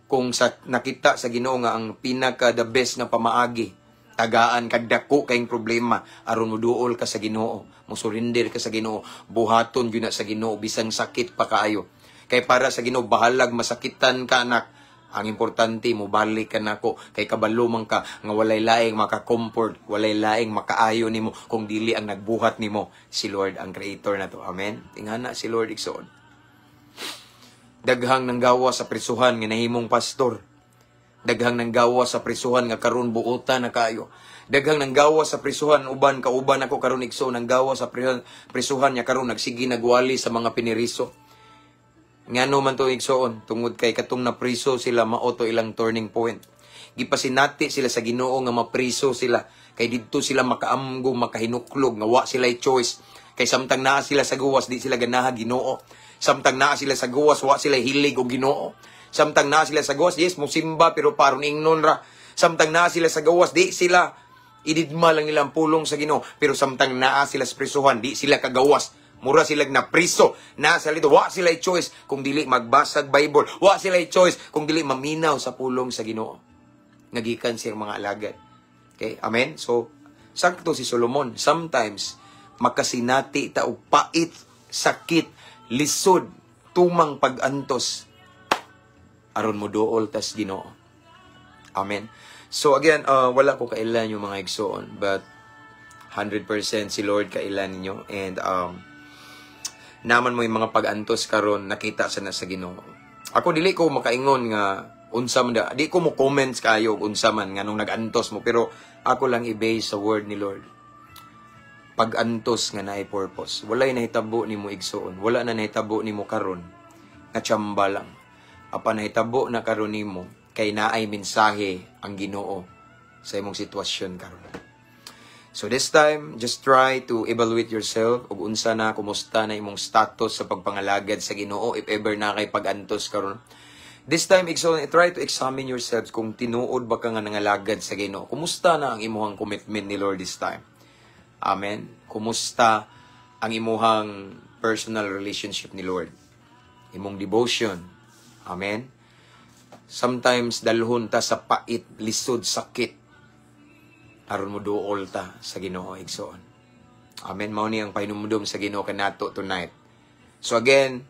[SPEAKER 2] kung sa nakita sa Ginoo nga ang pinaka the best nga pamaagi, tagaan kag dako kayong problema aron moduol ka sa Ginoo, mo surrender ka sa Ginoo, buhaton gyud na sa Ginoo bisan sakit pa kaayo. Kay para sa Ginoo, bahalag masakitan ka, anak. Ang importante mo balik ka nako kay kabalo man ka nga walay laing maka-comfort, walay laing makaayo nimo kung dili ang nagbuhat nimo, si Lord ang creator nato. Amen. Tingana si Lord, igsoon. Daghang nanggawa sa prisuhan nga nahimong pastor. Daghang nanggawa sa prisuhan nga karon buotan na kayo. Daghang nanggawa sa prisuhan, uban kauban ako karon, igsoon, nanggawa sa prisuhan, prisuhan niya karon nagsige nagwali sa mga piniriso. Ngano man to, igsoon? Tungod kay katong napriso sila, mao to ilang turning point. Gipasinati sila sa Ginoo nga mapriso sila kay didto sila makaamgo, makahinuklog nga wa sila choice. Kay samtang naa sila sa gawas, di sila ganaha Ginoo. Samtang naa sila sa gawas, wa sila hilig og Ginoo. Samtang naa sila sa gawas, yes, musimba pero paron ingnon ra. Samtang naa sila sa gawas, di sila ididma lang nila ang pulong sa Ginoo. Pero samtang naa sila sa prisuhan, di sila kagawas. Mura sila na priso. Na sa lito, wa sila choice kung dili magbasag Bible. Wa sila choice kung dili maminaw sa pulong sa Ginoo. Nagikan siyang mga alagad. Okay? Amen? So, sakto si Solomon. Sometimes, makasinati ta og pait, sakit, lisod, tumang pag-antos aron mo duol tas Ginoo. Amen. So again, wala ko kaila yung mga igsoon, but 100% si Lord kaila ninyo and naman mo yung mga pag-antos karon, nakita sa na sa Ginoo. Ako, dili ko makaingon nga unsa man da, di ko mo comments kayo unsa man nga nung nag-antos mo, pero ako lang i-base sa word ni Lord. Pag-antos nga naay purpose. Walay nahitabo nimo, igsoon. Wala na nahitabo nimo karon nga tsamba lang. Apan nahitabo na karon nimo kay naay mensahe ang Ginoo sa imong sitwasyon karon. So this time, just try to evaluate yourself ug unsa na, kumusta na imong status sa pagpangalagad sa Ginoo if ever na kay pag-antos karon. This time, igsoon, try to examine yourselves kung tinuod ba ka nga nangalagad sa Ginoo. Kumusta na ang imuhang commitment ni Lord this time? Amen. Kumusta ang imuhang personal relationship ni Lord? Imong devotion. Amen. Sometimes dalhon ta sa pait, lisod, sakit aron mo duol ta sa Ginoo, igsoon. Amen. Mao ni ang pahinumdum sa Ginoo kanato tonight. So again,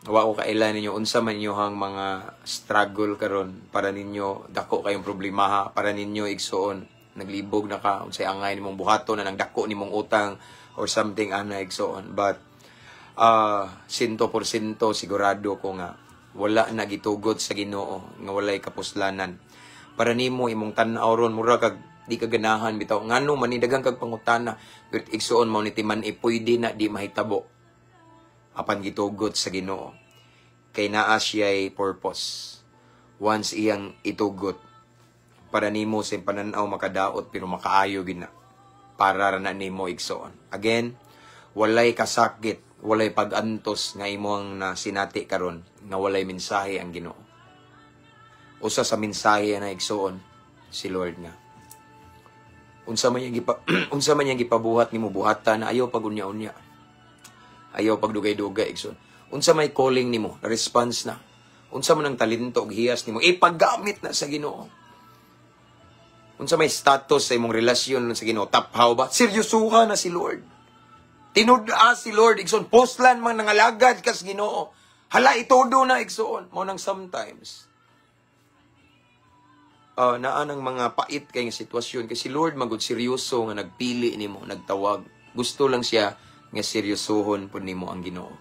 [SPEAKER 2] wa ko kaila ninyo unsa man inyohang mga struggle karon. Para ninyo dako kayong problema, para ninyo, igsoon, naglibog na ka unsay angay nimong buhaton na nang dako nimong utang or something ana, igsoon, but sinto porsyento sigurado ko nga wala na gitugot sa Ginoo nga walay kapuslanan. Para nimo, imong tan-aw ron, mura kag di ka ganahan bitaw, ngano man ni daghang kag pangutana, pero igsoon, mao ni timan-i, pwede na di mahitabo apan gitugot sa Ginoo kay naa siya'y purpose once iyang itugot. Para nimo sa pananaw makadaot, pero makaayo gina para ra na nimo, igsoon. Again, walay kasakit, walay pag-antos nga imong na sinati karon nga walay mensahe ang Ginoo. Usa sa mensahe na, igsoon, si Lord nga unsa man niyang gipabuhat nimo, buhatan na, ayaw pag unya-unya, ayaw pag dugay-dugay, igsoon. Unsa may calling nimo, response na. Unsa man ang talento ug hiyas nimo, ipagamit na sa Ginoo. Unsa may status sa imong relasyon sa Ginoo, taphaw ba? Seryosuha na si Lord. Tinud-a si Lord, igsoon. Puslan man nangalagad kas Ginoo. Hala, itudo na, igsoon. Mao nang sometimes naa ng mga pait kay nga sitwasyon kay si Lord magud seryoso nga nagpili nimo, nagtawag. Gusto lang siya nga seryosohon pud nimo ang Ginoo.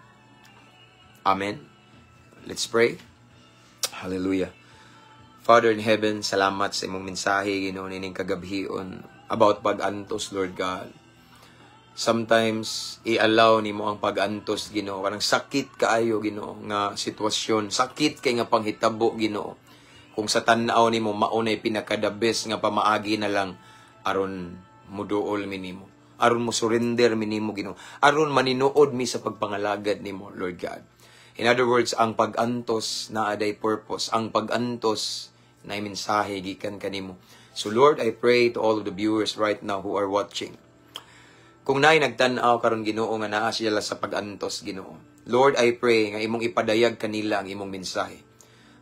[SPEAKER 2] Amen. Let's pray. Hallelujah. Father in heaven, salamat sa imong mensahe, Ginoo, nining kagabhion about pag-antos, Lord God. Sometimes i-allow nimo ang pag-antos, Ginoo, kanang sakit kaayo, Ginoo, nga sitwasyon, sakit kay nga panghitabo, Ginoo. Kung sa tan-aw nimo mao nay pinaka the best nga pamaagi na lang aron muduol mi nimo, aron mo surrender mi nimo, Ginoo, aron maninuod mi sa pagpangalagad nimo, Lord God. In other words, ang pag-antos na aday purpose, ang pag-antos na mensahe gikan kanimo. So Lord, I pray to all of the viewers right now who are watching. Kung naay nagtan-aw karon, Ginoo, nga naa sila sa pag-antos, Ginoo. Lord, I pray nga imong ipadayag kanila ang imong mensahe.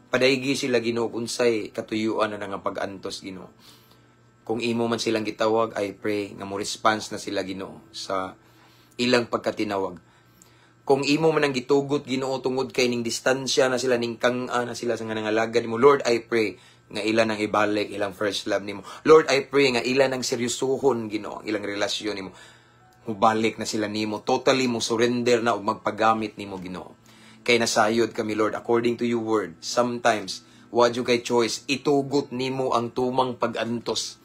[SPEAKER 2] Padaygi sila, Ginoo, unsay katuyuan na nga pag-antos, Ginoo. Kung imo man silang gitawag, I pray nga mo response na sila, Ginoo, sa ilang pagkatinawag. Kung imo man ang gitugot, Ginoo, tungod kay ning distansya na sila, ning kang-a na sila sa nga nangalagad nimo, Lord, I pray nga ila nang ibalik ilang first love nimo. Lord, I pray nga ila nang seryosohon, Ginoo, ang ilang relasyon nimo. Mubalik na sila nimo, totally mo surrender na ug magpagamit nimo, Ginoo. Kay nasayod kami, Lord, according to your word, sometimes wa jud kay choice, itugot nimo ang tumang pag-antos.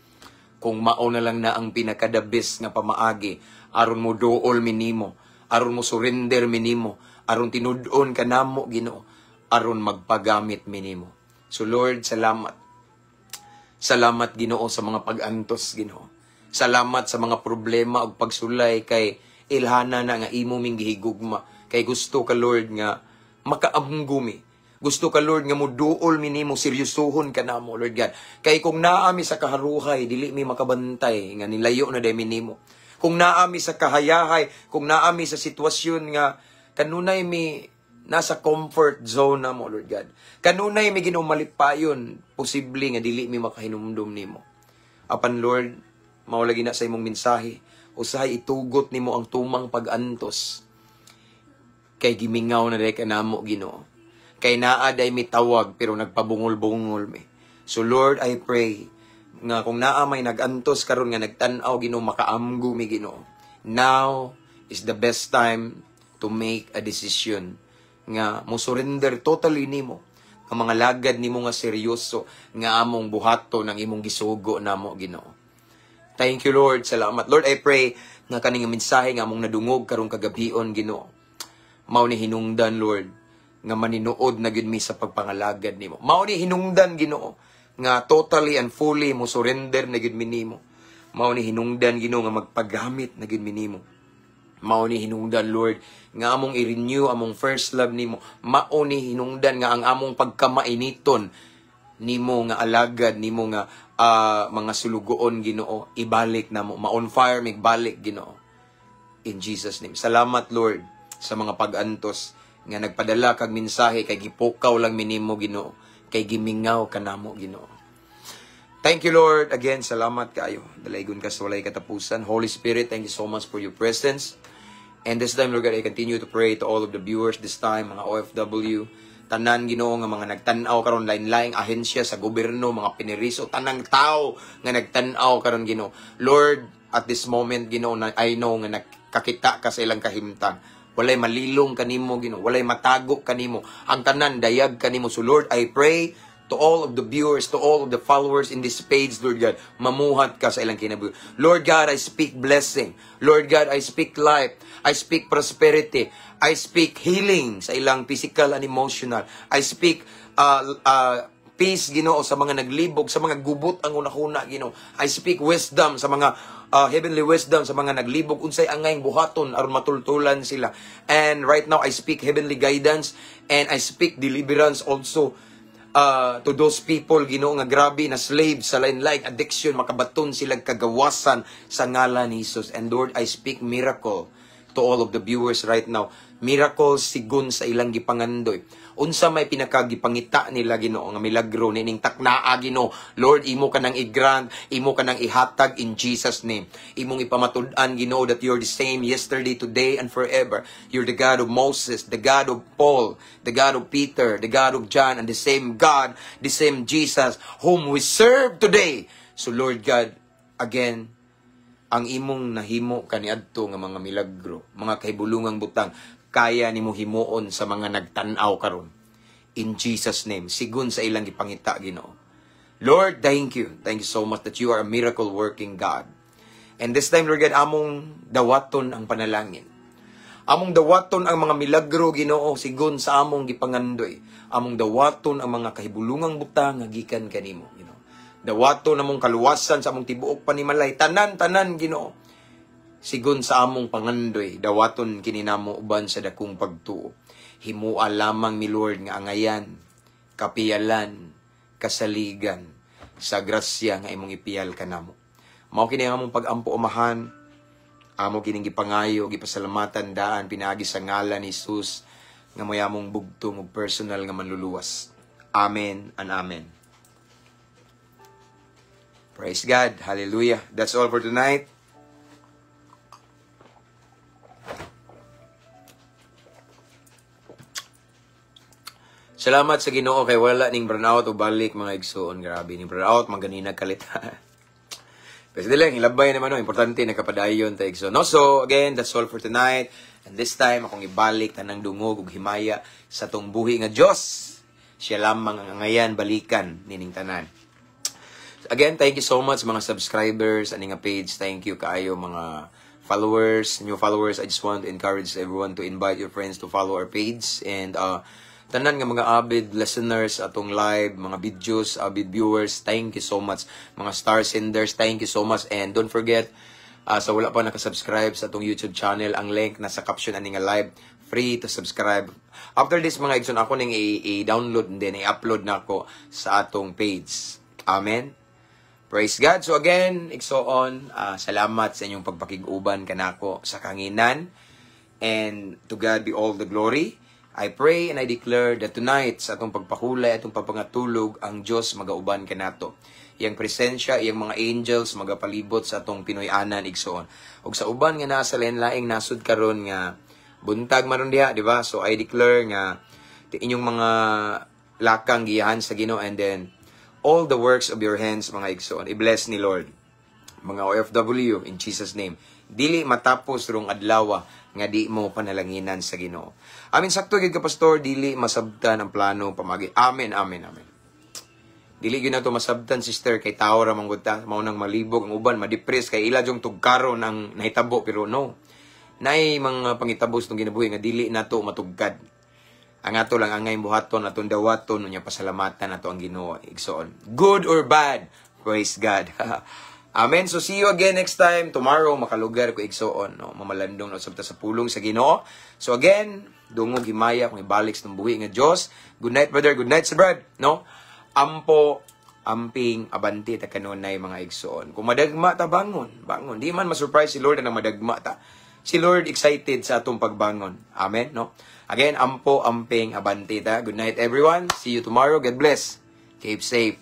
[SPEAKER 2] Kung mao na lang na ang pinaka-the best nga pamaagi aron mo duol mi nimo, aron mo surrender mi nimo, aron Aron tinud-on ka namo, Ginoo, aron magpagamit mi nimo. So Lord, salamat. Salamat, Ginoo, sa mga pag-antos, Ginoo. Salamat sa mga problema ug pagsulay kay ilhana na nga imo ming gihigugma. Kay gusto ka, Lord, nga makaamgo mi. Gusto ka, Lord, nga muduol mi nimo, seryosohon ka namo, Lord God. Kay kung naa mi sa kaharuhay, dili mi makabantay nga nilayo na day mi nimo. Kung naa mi sa kahayahay, kung naa mi sa sitwasyon nga kanunay mi nasa comfort zone na mo, Lord God. Kanunay mi, Ginoo, malipayon, posible nga dili mi makahinumdum nimo. Apan Lord, mao lagi na sa imong mensahe, usahay itugot nimo ang tumang pag-antos. Kay gimingaw na day ka namo, Ginoo. Kay naa day mi tawag pero nagpabungol-bungol mi. So Lord, I pray nga kung naa may nag-antos karon nga nagtan-aw, Ginoo, makaamgo mi, Ginoo. Now is the best time to make a decision nga mo surrender totally nimo, nga mga lagad nimo nga seryoso nga among buhaton ang imong gisugo namo, Ginoo. Thank you, Lord. Salamat. Lord, I pray nga kaning mensahe nga among nadungog karong kagabion, Ginoo. Mao ni hinungdan, Lord, nga maninuod na gyud mi sa pagpangalagad nimo. Mao ni hinungdan, Ginoo, nga totally and fully mo surrender na gyud mi nimo. Mao ni hinungdan, Ginoo, nga magpagamit na gyud mi nimo. Mao ni hinungdan, Lord, nga among i-renew among first love nimo. Mao ni hinungdan nga ang among pagkamainiton nimo nga alagad nimo nga mga sulugoon, Ginoo, ibalik namo. Ma-on fire mig balik, Ginoo. In Jesus' name. Salamat, Lord, sa mga pag-antos nga nagpadala kag mensahe kay gipukaw lang mi nimo, Ginoo, kay gimingaw ka namo, Ginoo. Thank you, Lord. Again, salamat kaayo. Dalaygon ka sa walay katapusan. Holy Spirit, thank you so much for your presence. And this time, Lord God, I continue to pray to all of the viewers this time, mga OFW, tanan, Ginoo, nga mga nagtan-aw karon, lain-laing ahensya sa gobyerno, mga piniriso, tanang tao nga nagtan-aw karon, Ginoo. Lord, at this moment, Ginoo, na I know nga nakakita ka sa ilang kahimtang. Walay malilong kanimo, Ginoo. Walay matago kanimo. Ang tanan dayag kanimo. So Lord, I pray to all of the viewers, to all of the followers in this page, Lord God, mamuhat ka sa ilang kinabuhi. Lord God, I speak blessing. Lord God, I speak life. I speak prosperity. I speak healing sa ilang physical and emotional. I speak peace, Ginoo, sa mga naglibog, sa mga gubot ang hunahuna, Ginoo. I speak wisdom sa mga heavenly wisdom sa mga naglibog unsay angayng buhaton aron matultulan sila. And right now I speak heavenly guidance and I speak deliverance also to those people, Ginoo, nga grabe na slave sa lain-laing addiction, makabaton sila kagawasan sa ngalan ni Jesus. And Lord, I speak miracle to all of the viewers right now, miracles sigun sa ilang gipangandoy. Unsa may pinakagipangita nila, Ginoo, nga milagro nining taknaa, Ginoo, Lord, imo ka nang i-grant, imo ka nang ihatag in Jesus' name. Imong ipamatud-an, Ginoo, that you're the same yesterday, today and forever. You're the God of Moses, the God of Paul, the God of Peter, the God of John, and the same God, the same Jesus whom we serve today. So Lord God, again, ang imong nahimo kaniadto nga mga milagro, mga kahibulungang butang, kaya nimo himuon sa mga nagtan-aw karon. In Jesus' name, sigun sa ilang gipangita, Ginoo. Lord, thank you. Thank you so much that you are a miracle working God. And this time, Lord God, among dawaton ang panalangin. Among dawaton ang mga milagro, Ginoo, sigun sa among gipangandoy. Among dawaton ang mga kahibulungang butang nga gikan kanimo, Ginoo. Dawaton among kaluwasan sa among tibuok panimalay, tanan tanan, Ginoo. Sigun sa among pangandoy, dawaton kini namo uban sa dakong pagtuo. Himua lamang mi, Lord, nga angayan, kapiyalan, kasaligan sa grasya nga imong ipiyal kanamo. Mao kini ang among pag-ampo, Amahan, amo kining gipangayo, gipasalamatan daan pinaagi sa ngalan ni Jesus nga mo'y among bugtong ug personal nga manluluwas. Amen and amen. Praise God. Hallelujah. That's all for tonight. Salamat sa Ginoo kay wala ning brownout o balik, mga igsoon. Grabe ning brownout man ganina kalit. Pero dili lang, hilabay naman, no. Importante nakapadayon ta, igsoon. No, so again, that's all for tonight. And this time akong ibalik tanang dungog ug himaya sa tong buhi nga Dios. Siya lamang ang angayan balikan nining tanan. Again, thank you so much mga subscribers ani nga page. Thank you kaayo mga Followers, new followers, I just want to encourage everyone to invite your friends to follow our page and tanan nga mga avid listeners atong live, mga videos, avid viewers, thank you so much. Mga star senders, thank you so much. And don't forget, sa wala pa nakasubscribe sa atong YouTube channel, ang link nasa caption ani nga live, free to subscribe. After this, mga igsoon, ako ning i-download and then i-upload na ako sa atong page. Amen. Praise God. So again, igsoon, salamat sa inyong pagpakig-uban kanako sa kahanginan. And to God be all the glory. I pray and I declare that tonight, sa atong pagpahulay, atong pagpangatulog, ang Diyos magauban kanato. Iyang presensya, iyang mga angels magapalibot sa atong Pinoy-anan, igsoon. Ug sa uban nga nasa lain-laing nasod karon nga buntag maron diha, di ba? So I declare nga inyong mga lakang giyahan sa Ginoo and then all the works of your hands, mga igsoon, i-bless ni Lord. Mga OFW, in Jesus' name. Dili matapos rong adlaw nga di mo panalanginan sa Ginoo. Amin, sakto gyud ka, Pastor, dili masabtan ang plano pamagi. Amen, amen, amen. Dili gyud nato masabtan, sister, kay tao ra man gud ta, mao nang malibog ang uban, madepress kay ila jung tugkaron ang nahitabo, pero no. Naay mga pangitabo sa kinabuhi nga dili nato matugkad. Ang ato lang angay buhaton, atong dawaton, unya pasalamatan nato ang Ginoo, igsoon. Good or bad, praise God. Amen. So see you again next time. Tomorrow makalugar ko, igsoon, no. Mamalandong na usab ta sa pulong sa Ginoo. So again, dungog himaya kung ibalik sa buhi nga Dios. Good night, brother, good night sa brad, no? Ampo, amping, abante ta kanunay, mga igsoon. Kung madagma ta, bangon, bangon. Di man ma-surprise si Lord na madagma ta. Si Lord excited sa atong pagbangon. Amen, no? Again, ampo, amping, abante ta. Good night, everyone. See you tomorrow. God bless. Keep safe.